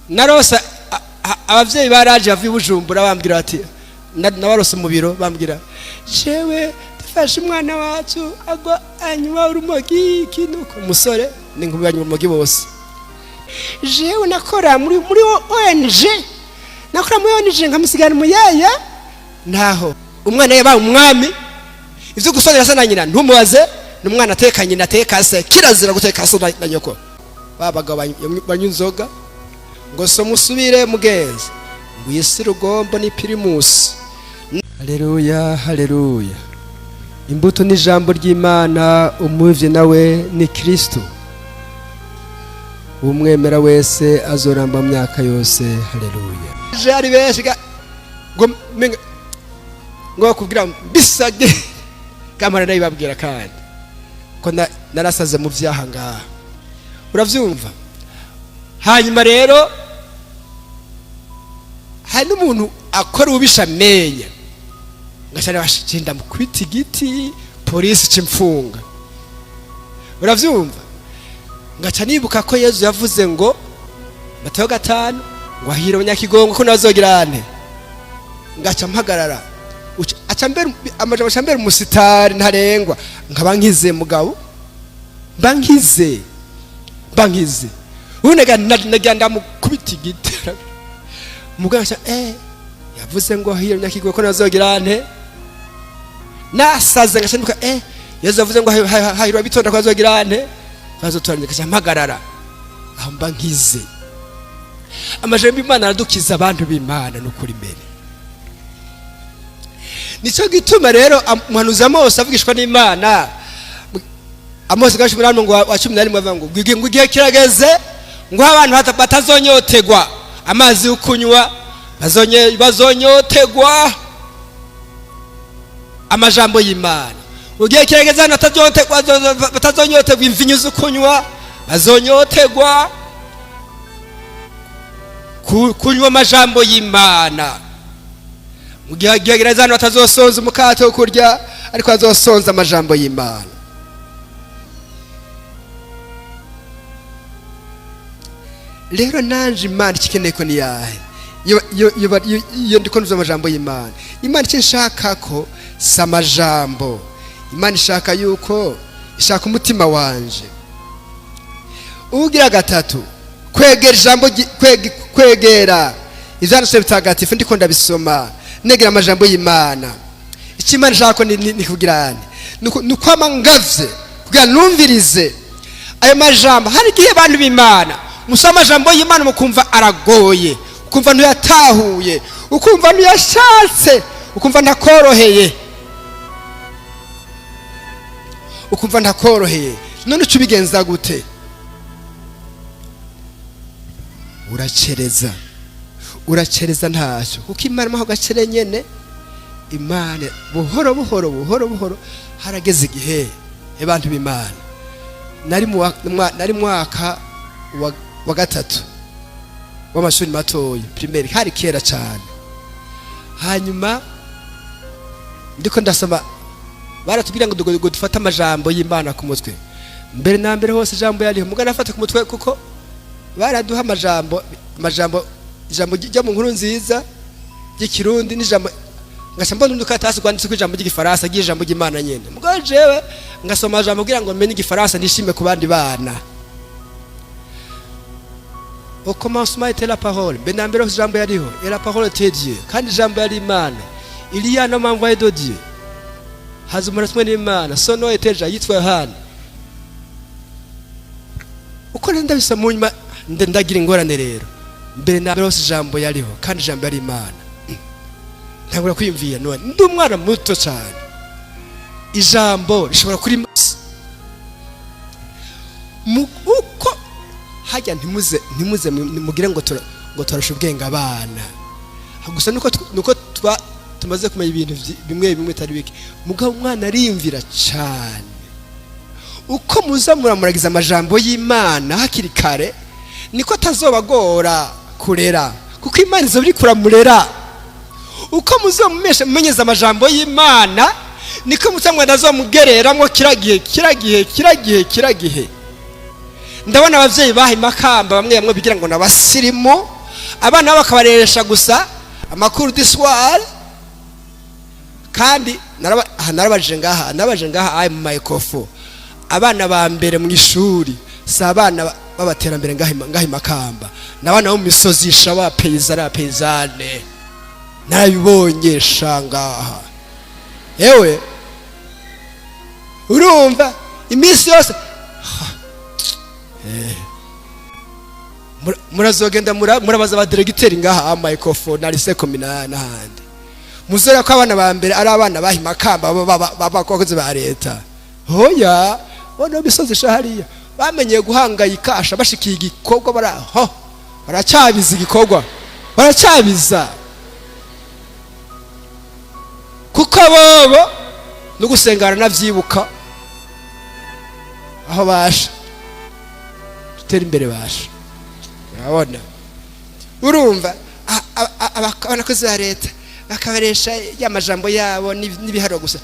Narose abavyeyi baraje bavuye i Bujumbura, bambwira bati nabarose mu biro, bambwira: "Jewe dufashe umwana wacu agwa anywa urumogi." Iki nuko umusore n'inkumi banywa urumogi bose. Jewe nakora muri ONG, nakora muri ONG, nkamusigana umuyaya ntaho umwana yabaye umwami. Ivyo gusonera se na nyina ntumubaze, ni umwana ateka nyina, ateka se. Kirazira guteka se na nyoko. Ba bagabo banywa inzoga ngo so musubire mugenzi ngo isi rugombo ni pirimusi. Haleluya, haleluya! Imbuto ni ijambo ry'Imana, umuvye nawe ni Kristo. Umwemera wese azoramba mu myaka yose. Haleluya! Je ari benshi ngo ngo bakubwira bisage kamara, ndabibabwira kandi ko narasaze mu vyaha ngaha, uravyumva. Hanyuma rero hari n'umuntu akora ububisha amenya, ngashana bashinda mukubita igiti, polisi cimfunga, uravyumva. Ngaca nibuka ko Yezu yavuze ngo Matayo 5 ngo ahira abanyakigongo ko nazogira ante. Ngaca mpagarara. Aca mbere amajambo, aca mbere umusitari ntarengwa, nkaba nkize mugabo, mba nkize, mba nkize. Ubu nagira ndamukubita igiti mugabo, aca yavuze ngo hahira abanyakigongo ko nazogira ante. Nasaze ngaca nibuka Yezu yavuze ngo hahirwa abitonda ko bazogira ante, bazotoranya. Ngaca mpagarara aho, mba nkize. Amajambo y'Imana aradukiza, abantu b'Imana, n'ukuri imbere. Nicyo gituma rero umuhanuzi Amosi avugishwa n'Imana, Amosi gashi muri ngo wa 11, avuga ngo ngo igihe kirageze ngo abantu batazonyotegwa amazi yo kunywa, bazonyotegwa amajambo y'Imana. Ngo igihe kirageze abantu batazonyotegwa imvinyu zo kunywa, bazonyotegwa kunywa amajambo y'Imana. Mu gihe kirageze abantu batazosonza umukate wo kurya, ariko bazosonza amajambo y'Imana. Rero nanje Imana ikikeneye ko niyahe iyo ndiko numva amajambo y'Imana? Imana icyo nshaka ko si amajambo, Imana ishaka yuko ishaka umutima wanje. Ugira gatatu, kwegera ijambo, kwegera ivyanditswe bitagatifu, ndiko ndabisoma, negera amajambo y'Imana. Icyo Imana ishaka ko ni kugira nte? Ni ukwama ngavye kugira numvirize ayo majambo. Hari igihe abantu b'Imana musoma amajambo y'Imana mukumva aragoye, ukumva ntuyatahuye, ukumva ntuyashatse, ukumva ntakoroheye, ukumva ntakoroheye. None uca ubigenza gute? Uracereza, uracereza ntacyo, kuko Imana imuha agacere nyene. Imana buhoro buhoro, buhoro buhoro. Harageze igihe, abantu b'Imana, nari mu mwaka wa gatatu w'amashuri matoya, primaire, hari kera cyane. Hanyuma ndiko ndasoma, baratubwira ngo dufate amajambo y'Imana ku mutwe. Mbere na mbere hose ijambo yariho, muga nafata ku mutwe kuko baraduha amajambo, ijambo ryo mu Nkuru Nziza ry'Ikirundi n'ijambo, ngaca mbona undi katasi rwanditse ko ijambo ry'Igifaransa ry'ijambo ry'Imana nyene. Mugabo jewe ngasoma amajambo kugira ngo menye Igifaransa, nishime ku bandi bana. Au commencement était la parole. Mbere na mbere hose ijambo yariho, et la parole était Dieu, kandi ijambo yari Imana. Il y a un homme envoyé de Dieu, haza umuntu atumwe n'Imana. Son nom était Jean, yitwa Yohana. Uko rero ndabisoma mu nyuma, ndagira ingorane rero. Mbere na mbere hose ijambo yariho, kandi ijambo yari Imana. Ntangura kwiyumvira: none ndi umwana muto cyane, ijambo rishobora kuri uko hajya? Ntimuze mugire ngo ngo turarusha ubwenge abana gusa, nuko tumaze kumenya ibintu bimwe bimwe bitari bike. Mugabo umwana ariyumvira cyane. Uko muza muramuragiza amajambo y'Imana hakiri kare, niko atazobagora kurera, kuko Imana izoba iri kuramurera. Uko muzomumesha mumenyeza amajambo y'Imana, niko muca azomugereramwo kira gihe, kira gihe, kira gihe, kira gihe. Ndabona abavyeyi baha imakamba bamwe bamwe bigira ngo nabasirimu. Abana babo bakabareresha gusa amakuru du soir. Kandi narabajije ngaha, narabajije ngaha ayi mu microphone, abana ba mbere mu ishuri si abana b'abaterambere ngaha Makamba, n'abana bo mu misozi sha, ba paysan na paysanne. Narabibonye sha ngaha. Yewe, urumva iminsi yose murazogenda murabaza abadiregiteri ngaha ama microphone na lycée communal n'ahandi, muzora ko abana ba mbere ari abana baha Makamba b'abakozi ba leta. Hoya, bona misozi sha hariya bamenyeye guhangayika, asha bashikiye igikorwa baraho baracyabiza igikorwa, baracyabiza, kuko bobo no gusenga baranavyibuka. Aho basha dutera imbere, basha urabona, urumva abakozi ba leta bakabaresha ya majambo yabo n'ibiharuro gusa.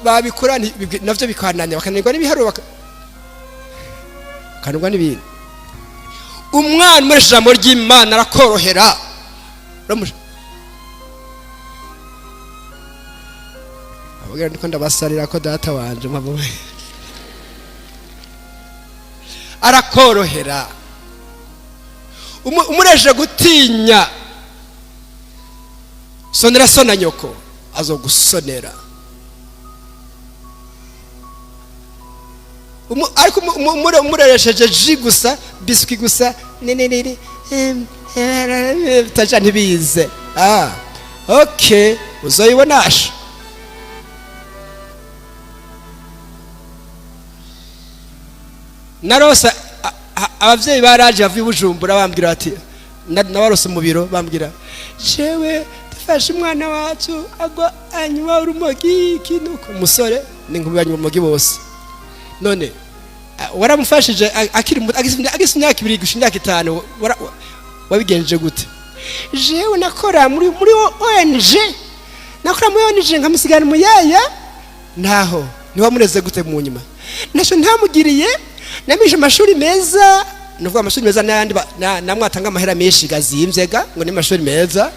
Babikora navyo bikananira, bakananirwa n'ibiharuro, bakananirwa n'ibindi. Umwana umuresha ijambo ry'Imana arakorohera. Ababwira ndiko ndabasarira ko data wanje mpamvu arakorohera. Umureje gutinya, sonera so na nyoko, azogusonera. Ariko umureresheje jus gusa, biscuit gusa, ninini bitaja ntibize, ah okay, uzoyibonasha. Narose abavyeyi baraje bavuye i Bujumbura bambwira bati, nabarose mu biro bambwira: "Jewe dufashe umwana wacu agwa anywa urumogi." Iki nuko umusore n'inkumi banywa urumogi bose. None waramufashije akiri muto, agise imyaka 2 gushika imyaka 5, wabigenje gute? "Jewe nakora muri ONG, nakora muri ONG, nkamusigana umuyaya." Ntaho ntiwamureze gute mu nyuma? "Ntacyo ntamugiriye, namije amashuri meza." Ni ukuvuga amashuri meza n'ayandi namwe atanga amahera menshi gazimvye ga ngo ni amashuri meza.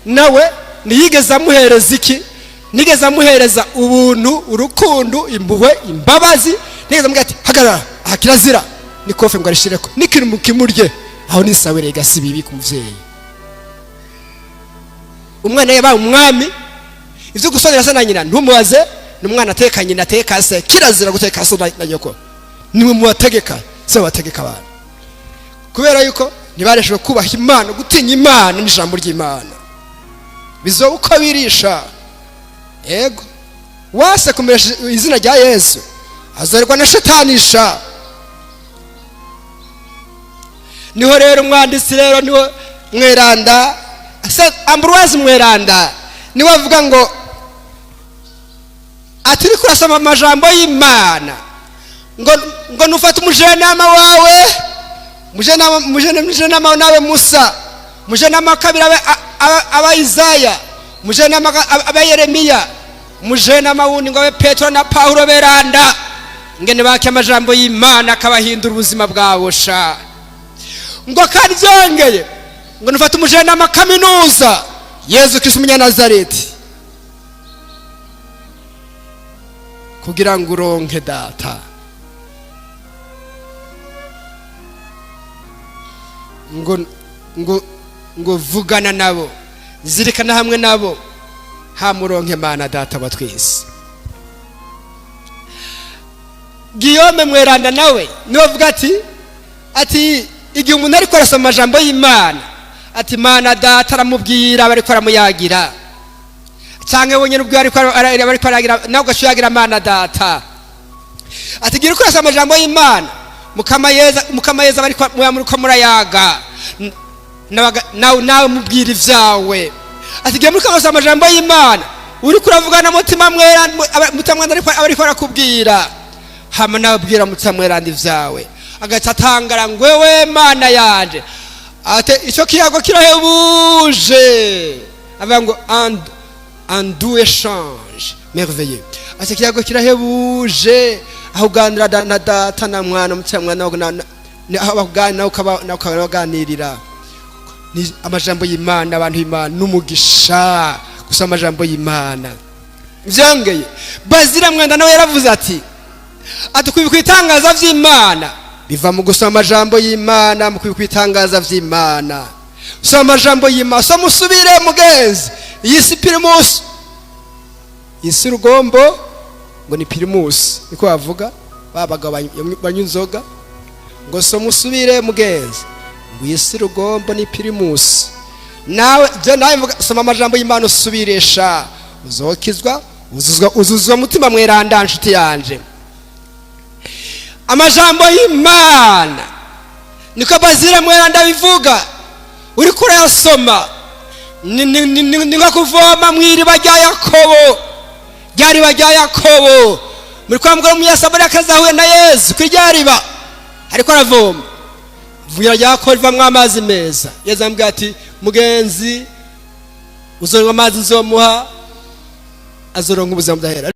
Nawe ntiyigeze amuhereza iki? Nigeze amuhereza ubuntu, urukundo, impuhwe, imbabazi? Nigeze amubwira ati: "Hagarara aha, kirazira nikofe," ngo arishireko n'ikintu mukimurye aho? Ni sawa rega, si bibi ku muvyeyi. Umwana yabaye umwami. Ivyo gusonera se na nyina ntumubaze, ni umwana ateka nyina, ateka se. Kirazira guteka so na nyoko. Nimwe mubategeka, se bategeka abantu, kubera yuko ntibareshejwe kubaha Imana, gutinya Imana n'ijambo ry'Imana. Bizoba uko birisha. Yego, wase kumeresha izina rya Yesu azorerwa na shetanisha. Niho rero umwanditsi rero, niho mweranda Ambroise mweranda, niwe avuga ngo ati: "Uriko urasoma amajambo y'Imana, ngo nufate umujenama wawe, umujenama nawe Musa, umujenama wa kabiri abe Isaya, umujenama abe Yeremiya, umujenama wundi ngo abe Petero na Paulo beranda, ngene bake amajambo y'Imana akabahindura ubuzima bwabo sha." Ngo kandi byongeye ngo nufate umujenama kaminuza, Yezu Kristo umunyanazareti, kugira ngo uronke data. Ngo vugana nabo, zirikana hamwe nabo, hamuronke Mana data wa twese. Guillaume mweranda nawe niwe avuga ati igihe umuntu ariko arasoma amajambo y'Imana, ati Mana data aramubwira, bariko aramuyagira, canke wenyine ubwo ariko aragira, nawe ugaca uyagira Mana data. Ati gira uko urasoma amajambo y'Imana, Mukama Yeza, Mukama Yeza bariko muriko murayaga, nawe mubwira ivyawe. Ati gira muriko murasoma amajambo y'Imana, uriko uravugana mutima mwera, mutima mwera ariko arakubwira, hama nawe ubwira mutima mweranda ivyawe. Agaca atangara ngo: "Wewe Mana yanje." Ate icyo kiyago kirahebuje. Avuga ngo un doux échange merveilleux. Ati kiyago kirahebuje, aho uganira na data na mwana, mutima mwana. Ni aho bakuganira, nawe ukabaganirira. Ni amajambo y'Imana, abantu b'Imana, n'umugisha gusoma amajambo y'Imana. Byongeye, Bazira Mwenda nawe yaravuze ati kwibuka ibitangaza by'Imana biva mu gusoma amajambo y'Imana. Mu kwibuka ibitangaza by'Imana, soma amajambo y'Imana, soma usubire. Mugenzi, iyi si Primus, iyi si rugombo, ngo ni Primus, niko bavuga ba bagabo banywa inzoga, ngo soma usubire mugenzi, ngo iyi si rugombo ni Primus. Nawe je nawe mvuga, soma amajambo y'Imana usubiresha, uzokizwa, uzuzwa Mutima Mweranda. Nshuti yanje, amajambo y'Imana, niko Bazira Mweranda bivuga, uriko urayasoma ni nko kuvoma mu iriba rya Yakobo, rya riba rya Yakobo. Muri kwa mugore w'Umunyasamariyakazi ahuye na Yesu kuri rya riba, ariko aravoma, vugira rya Yakobo rivamwo amazi meza. Yesu amubwira ati: "Mugenzi, uzonywa amazi nzomuha azoronka ubuzima budahera."